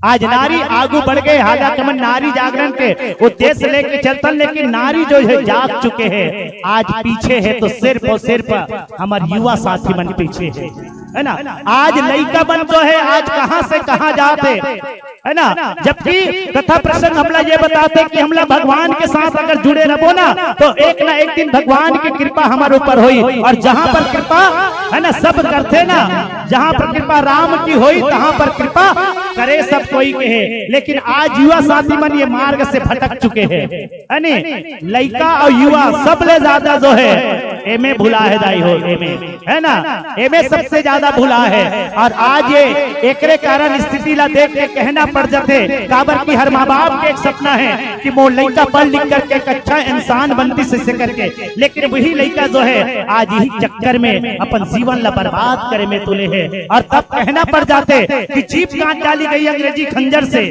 आज नारी आगू बढ़ गए, हालांकि हमन नारी जागरण के उद्देश्य लेके चलतन, लेकिन नारी जो है जाग चुके हैं, आज पीछे है तो सिर्फ और सिर्फ हमर युवा साथी मन पीछे है, है ना? आज लइका मन जो है आज कहाँ से कहाँ जात हे, है ना? जबकि कथा प्रसंग हमला ये बताथे कि हमला भगवान के साथ अगर जुड़े रहबो ना तो एक ना एक दिन भगवान की कृपा हमर ऊपर होई। और जहाँ पर कृपा, है ना, सब करथे ना, जहाँ पर कृपा राम की होई तहाँ पर कृपा करे सब कोई कहे। लेकिन आज युवा साथी मन ये मार्ग से भटक चुके हैं, है नी? लइका और युवा सबले ज्यादा जो है एमे भुला है दाई हो, एमे, है ना? एमे सबसे ज्यादा भुला है। और आज ये एकरे कारण स्थिति ला देख के कहना पड़ जाथे, काबर कि हर माँ बाप के एक सपना है कि मोर लइका पढ़ लिख करके एक अच्छा इंसान बनतिस से करके, लेकिन वही लइका जो है आज यही चक्कर में अपन जीवन ला बर्बाद करे में तुले है। और तब कहना पड़ जाथे कि जीभ काट डाली गई अंग्रेजी खंजर से,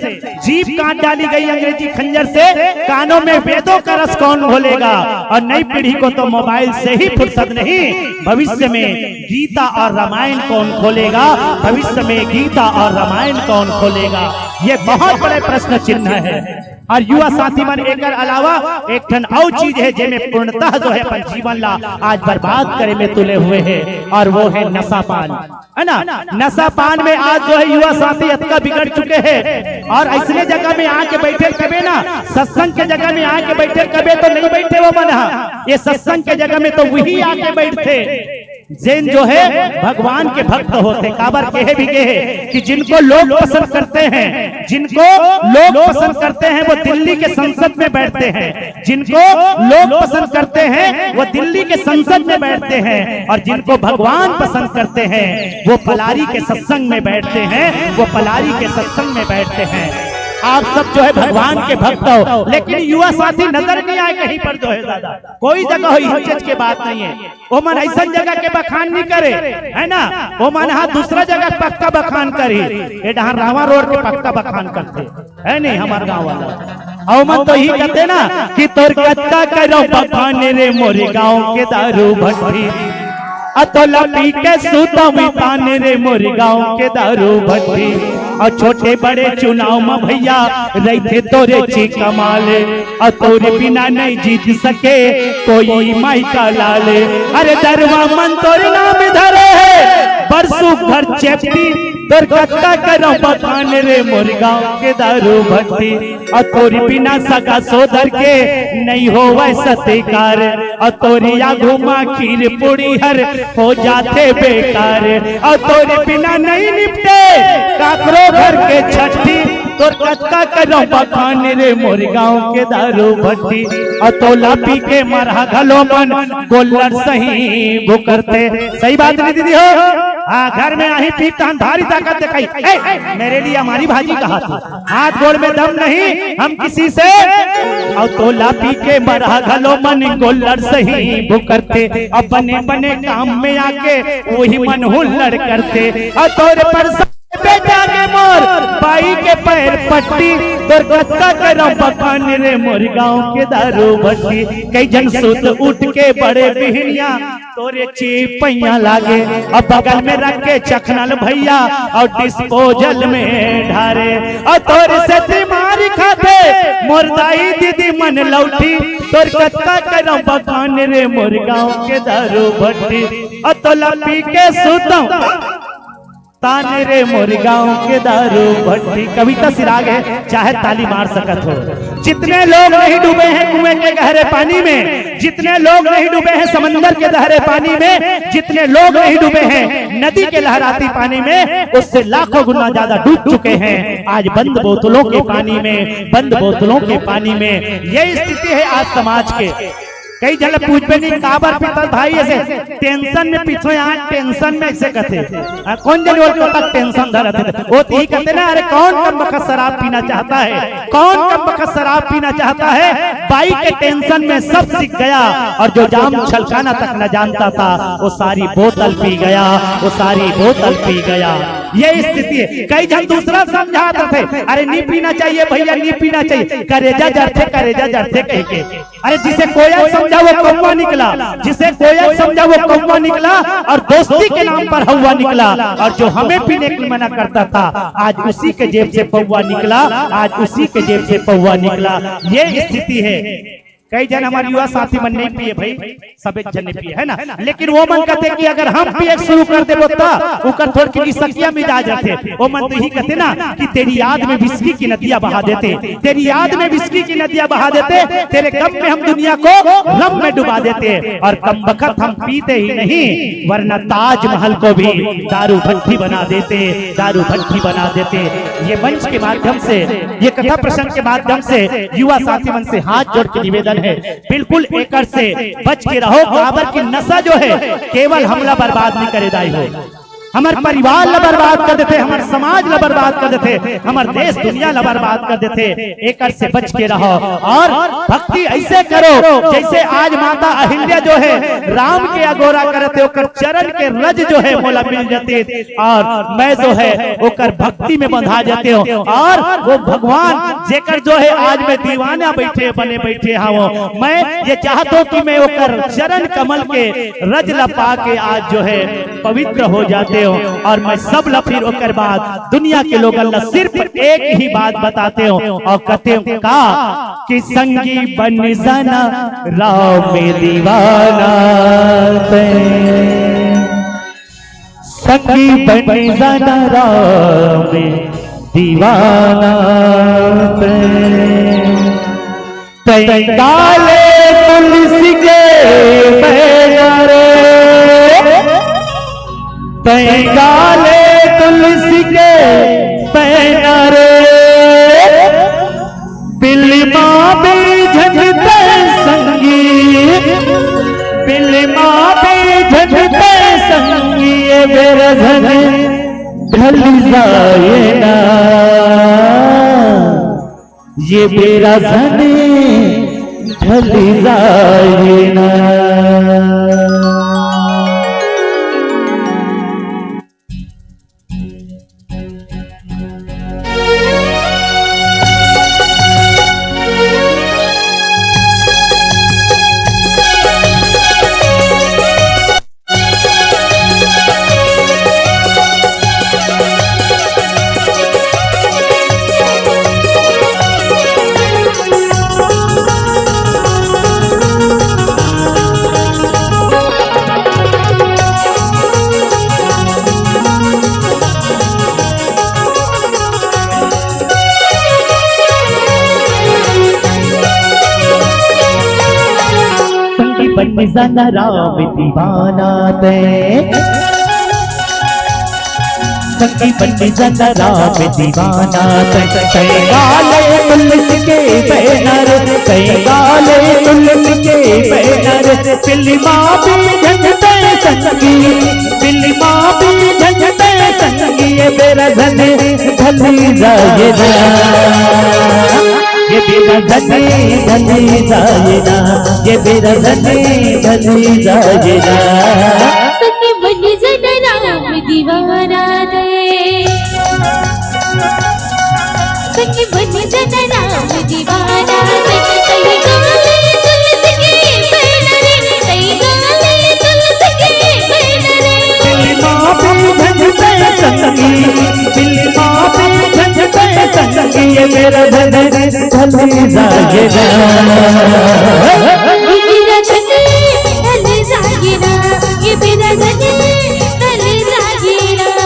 जीभ काट डाली गई अंग्रेजी खंजर से, कानों में वेदों का रस कौन घोलेगा? और नई पीढ़ी को तो मोबाइल से ही फुर्सत नहीं, भविष्य में गीता और रामायण कौन खोलेगा? भविष्य में गीता और रामायण कौन खोलेगा? ये बहुत बड़े प्रश्न चिन्ह है। और युवा साथी मन, एकर अलावा एक ठन अउ चीज है जेमे पूर्णतः जो है अपन जीवन ला आज बर्बाद करे में तुले हुए है, और वो है नशा पान, है ना? नशा पान में आज जो है युवा साथी अतका बिगड़ चुके हैं। और अइसने जगह में आके बैठे कबे ना, सत्संग के जगह में आके बैठे कबे तो नहीं बैठे वो मन हा। ये सत्संग के जगह में तो वही आके बैठथे जेन जो है भगवान के भक्त होथे। काबर कहे भी कहे कि जिनको लोग पसंद करते हैं, जिनको लोग पसंद करते हैं वो दिल्ली के संसद में बैठते हैं, जिनको लोग पसंद करते हैं वो दिल्ली के संसद में बैठते हैं, और जिनको भगवान पसंद करते हैं वो पलारी के सत्संग में बैठते हैं, वो पलारी के सत्संग में बैठते हैं। आप सब जो है भगवान के भक्त हो, लेकिन युवा साथी नजर नहीं आए कहीं पर जो है ज्यादा, कोई जगह हो, इस चीज के बात नहीं है। ओमन अइसन जगह के बखान नहीं करे, है ना? ओमन हा दूसरा जगह पक्का बखान करी। ए डहान रावा रोड के पक्का बखान करथे, है नहीं हमार गांव वाला? अउ मन तो ही कहते ना कि तोर कत्ता करो बखान रे मोरे गांव के दारू भट्टी, अतोला पी के सूता तान रे मोरे गांव के दारू भट्टी। और छोटे बड़े चुनाव में भैया रहते तोरे ची कमाल, और तोरे बिना नहीं जीत सके कोई माई का लाल। अरे दरवा मन तोरे नाम धरे है, बरसू घर चेपटी, तोर कत्ता करो बखान रे मोर गांव के दारू भट्टी। और तोरी बिना सगा सोदर के नहीं होवै सत्कार, और तोरी आगू मा खीर पूड़ी हर हो जाथे बेकार। और तोरी बिना नहीं निपटे काकरो घर के छट्ठी, तोर कत्ता करो बखान रे मोर गांव के दारू भट्टी। और तोला पी के मरहा घलो मन गोल्लर सही भुकरथे। सही बात नहीं दीदी हो? हाँ, घर में आही पी तहन भारी ताकत दिखाई। ए, मेरे लिए हमारी भाजी कहा थी, हाथ गोड़ में दम नहीं हम किसी से। और तोला पी के मरहा घलो मन गोल्लर सही भुकरथे, अपने बने काम में आके वही मन हुल्लड़ करथे। और तोरे पर बेटा के मोर बाई के पैर पट्टी, तोर कत्ता करो बखान रे मोर गांव के दारू भट्टी। कई झन सुत उठ के बड़े बिहनिया तोरे चीपैया लागे, अब बगल में रख के चखनल भैया और डिस्पोजल में ढारे। और तोरे से बीमारी खाते मोर दाई दीदी मन लौटी, तोर कत्ता करो बखान रे मोर गांव के दारू भट्टी। और तोला पी के सुतम ताने रे मोर गांव के दारू भट्टी। कविता सिराग है, चाहे ताली मार सकत हो। जितने लोग नहीं डूबे हैं कुएं के गहरे पानी में, जितने लोग नहीं डूबे हैं समंदर के गहरे पानी में, जितने लोग नहीं डूबे हैं नदी के लहराती पानी में, उससे लाखों गुना ज्यादा डूब चुके हैं आज बंद बोतलों के पानी में, बंद बोतलों के पानी में। यही स्थिति है आज समाज के। कई झन पूछबे नहीं, काबर पीथस भाई ऐसे? टेंशन में पीथों यार, टेंशन में ऐसे कथे। आ, कौन जन ओला तक टेंशन धरत हे? वो तो ही कहते ना, अरे कौन कम बखत शराब पीना चाहता है? कौन कम बखत शराब पीना चाहता है? बाई के टेंशन में सब सीख गया, और जो जाम छलकाना तक न जानता था, वो सारी बोतल पी गया, वो सारी बोतल पी गया। ये स्थिति है। कई झन दूसरा समझात रथे, अरे नहीं पीना चाहिए भैया, नहीं पीना चाहिए, करेजा जरथे, करेजा जरथे कह के। अरे जिसे कोयल समझा वो कौवा निकला, जिसे कोयल समझा वो कौवा निकला, और दोस्ती के नाम पर हौवा निकला। और जो हमें पीने के मना करता था, आज उसी के जेब से पौवा निकला, आज उसी के जेब से पौवा निकला। ये स्थिति है। कई झन हमारे युवा साथी मन नहीं पिए भाई, सबे झन नहीं पिए, है ना? लेकिन वो मन कहते कि अगर हम पिए शुरू कर देबो त ओकर थोड़ के निसकिया मिजाज रहते। वो मन तो यही कहते ना कि तेरी याद में विस्की की नदियां बहा देते, तेरी याद में विस्की की नदियां बहा देते, तेरे गम में हम दुनिया को रम में डुबा देते। और कम बखत हम पीते ही नहीं, वरना ताजमहल को भी दारू भट्टी बना देते, दारू भट्टी बना देते। ये मंच के माध्यम से, ये कथा प्रसंग के माध्यम से युवा साथी मन से हाथ जोड़ के निवेदन है, बिल्कुल एकर से बच के रहो। काबर की नशा जो है केवल हमला बर्बाद नहीं करे दाई हो, हमर परिवार ला बर्बाद कर देथे, हमर समाज ला बर्बाद कर देथे, हमर देश दुनिया ला बर्बाद कर देथे। एकर से बच के रहो और भक्ति ऐसे करो जैसे आज माता अहिल्या जो है राम के अगोरा करत हे, ओकर चरण के रज जो है मोला मिल जतिस और मैं जो है ओकर भक्ति में बंधा जतेंव। और वो भगवान जेकर जो है आज मैं दीवाना बैठे बने बैठे हवंव, मैं ये चाहत हंव कि मैं ओकर चरण कमल के रज ला पा के आज जो है पवित्र हो जातेंव। और मैं सब ला फिर ओकर बाद दुनिया के लोगन ला सिर्फ एक ही बात बतातेंव और कहतेंव का कि संगी बन जाना राम में दीवाना तैं, संगी बन जाना राम में दीवाना तैं। तैं गाले तुलसी के पैना रे, तैं गाले तुलसी के पैना रे, बिल्ली माँ बिरझन तैं संगी, बिल्ली माँ बिरझन तैं संगी, ये बिरझन ढल जाए ना। ये बिरझन ढल जाए ना। संगी बन जाना राम दीवाना तैं, संगी बन जाना राम दीवाना तैं, तैं गाले तुलसी के पैना रे, तैं गाले तुलसी के पैना रे, बिल्ली माँ बिरझन तैं संगी, बिल्ली माँ बिरझन तैं संगी, ये बिरझन ढल जाए ना, ये बिरझन ढल जाए ना, ये बिरझन ढल जाए ना। संगी बन जाना राम दीवाना तैं, संगी बन जाना राम दीवाना तैं, तैं गाले तुलसी के पैना रे, तैं गाले तुलसी के पैना रे। बिल्ली माँ बिरझन तैं संगी, बिल्ली माँ बिरझन तैं संगी, ये बिरझन ढल जाए ना। ये बिरझन ढल जाए ना, ये बिरझन ढल जाए ना।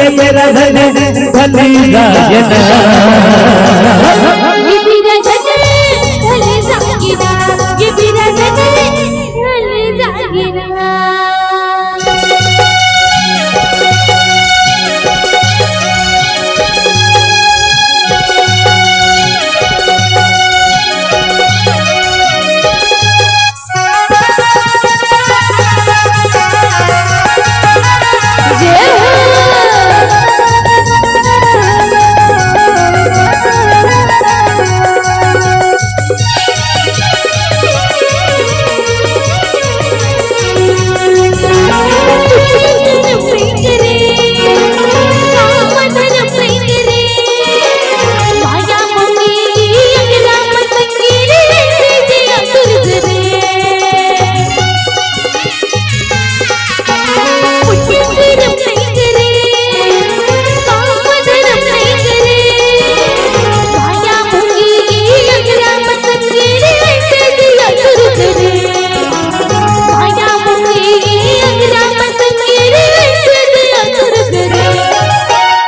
ये बिरादन ढली जाए ना। ये बिरादन ढली जाए ना। ये बिरादन ढली जाए ना।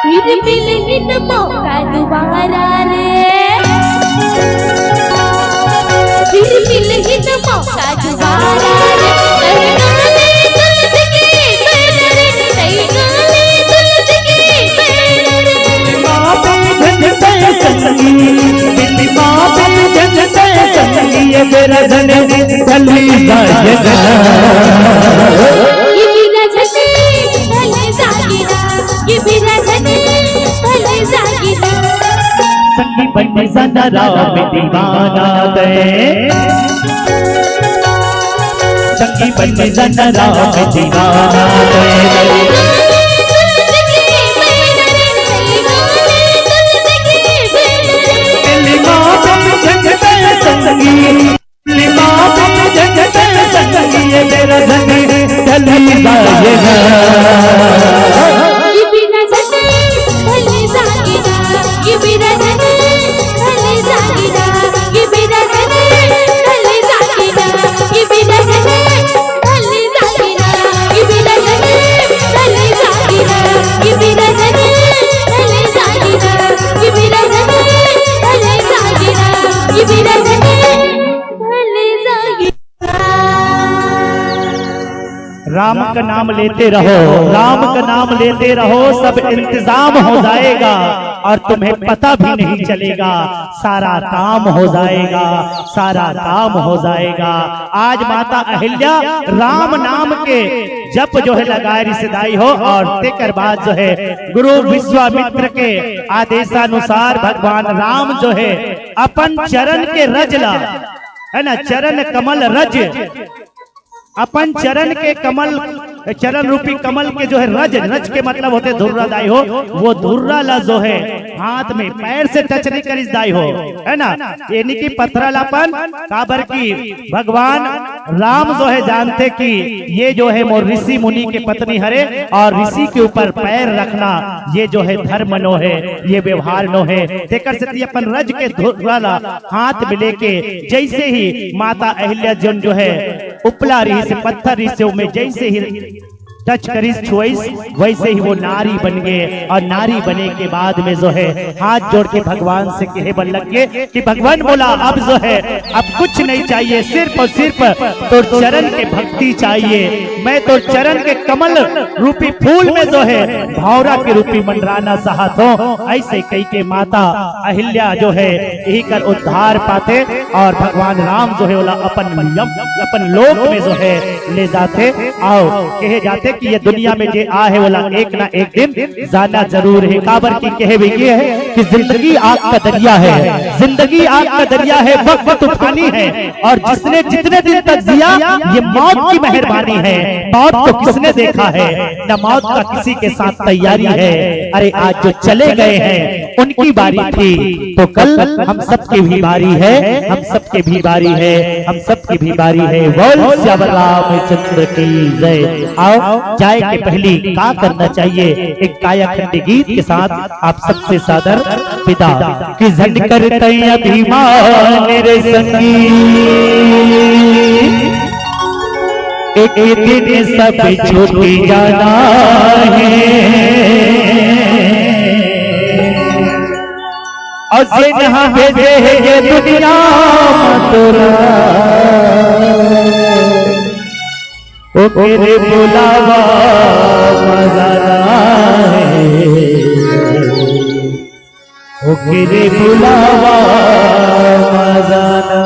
फिर मिलही न मौका दोबारा रे, फिर मिलही न मौका दोबारा रे। तैं गाले तुलसी के बैनर, तैं गाले तुलसी के बैनर। बाबे जन तैं संगी, बाबे जन तैं संगी, ये बिरादन ढली जाए ना। ये बिरादन ढली जाए ना। ये बिरादन ढली जाए ना। संगी बन जाना राम दीवाना तैं, संगी बन जाना राम दीवाना तैं। दिल में जग तैं संगी, राम का नाम लेते रहो, राम का नाम लेते रहो, सब इंतजाम हो जाएगा और तुम्हें पता भी नहीं चलेगा, सारा काम हो जाएगा, सारा काम हो जाएगा। आज माता अहिल्या राम नाम के जप जो है लगाए रिसदाई हो, और तेकर बाद जो है गुरु विश्वामित्र के आदेशानुसार भगवान राम जो है अपन चरण के रज ला, है ना, चरण कमल रज, अपन चरण के कमल, चरण रूपी कमल के जो है रज, रज के मतलब होथे धुर्रा दाई हो, वो धुर्रा ला जो है हाथ में, पैर से टच नहीं करिस दाई हो, है ना। ये नहीं कि पथरा ला अपन, काबर कि भगवान राम जो है जानथे कि ये जो है मोर ऋषि मुनि के पत्नी हरे, और ऋषि के ऊपर पैर रखना ये जो है धर्म नो है, ये व्यवहार नो है। तेकर सेती अपन रज के धुर्रा ला हाथ में लेके जैसे ही माता अहिल्या जन जो है उपला रहिस, पत्थर रहिस, ओमे जैसे ही टच करिस, छुआइस, वैसे ही वो नारी बन गए। और नारी बने के बाद में जो है हाथ जोड़ के भगवान से कहे बर लग गए कि भगवान बोला, अब जो है, अब कुछ नहीं चाहिए, सिर्फ और सिर्फ तोर चरण के भक्ति चाहिए। मैं तोर चरण के कमल रूपी फूल में जो है भौरा के रूपी मंडराना चाहत हों। ऐसे कही के माता अहिल्या जो है यही कर उद्धार पाथे और भगवान राम जो है ओला अपन यम, अपन लोक में जो है ले जाथे। अउ कहे जाथे कि ये दुनिया में जे आए हे ओला एक ना एक दिन जाना जरूर है। काबर की कहे भी ये है कि जिंदगी आग का दरिया है, जिंदगी आग का दरिया है, वक्त तूफानी है, और जिसने जितने दिन तक जिया ये मौत की मेहरबानी है। मौत को किसने देखा है, न मौत का किसी के साथ तैयारी है। अरे आज जो चले गए हैं उनकी बारी थी, तो कल हम सबकी भी बारी है, हम सबकी भी बारी है, हम सबकी भी बारी है। बोल सियावर रामचंद्र की जय। आओ, जाए के पहली का करना चाहिए, एक कायाखंड गीत के साथ आप सबसे सादर विदा। कि झंड कर तैं अभिमान रे संगी, एक दिन सब छूट जाना है। अउ जेन ह भेजे हे ये दुनिया म तोला, ओकरे बुलावा म जाना हे। ओकरे बुलावा म जाना।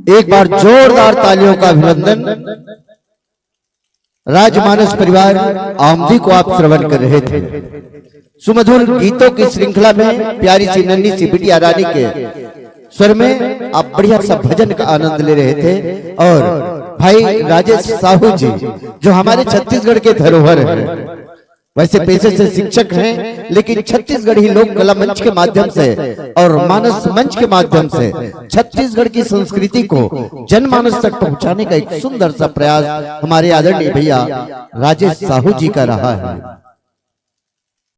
एक बार जोरदार तालियों का अभिनंदन। राजमानस परिवार आमदी को आप श्रवण कर रहे थे। सुमधुर गीतों की श्रृंखला में प्यारी सी नन्ही सी बिटिया रानी के स्वर में आप बढ़िया सा भजन का आनंद ले रहे थे। और भाई राजेश साहू जी, जो हमारे छत्तीसगढ़ के धरोहर हैं, वैसे पेशे से शिक्षक हैं, लेकिन छत्तीसगढ़ी लोक कला मंच के माध्यम से और मानस मंच के माध्यम से छत्तीसगढ़ की संस्कृति को जनमानस तक पहुंचाने का एक सुंदर सा प्रयास हमारे आदरणीय भैया राजेश साहू जी का रहा है।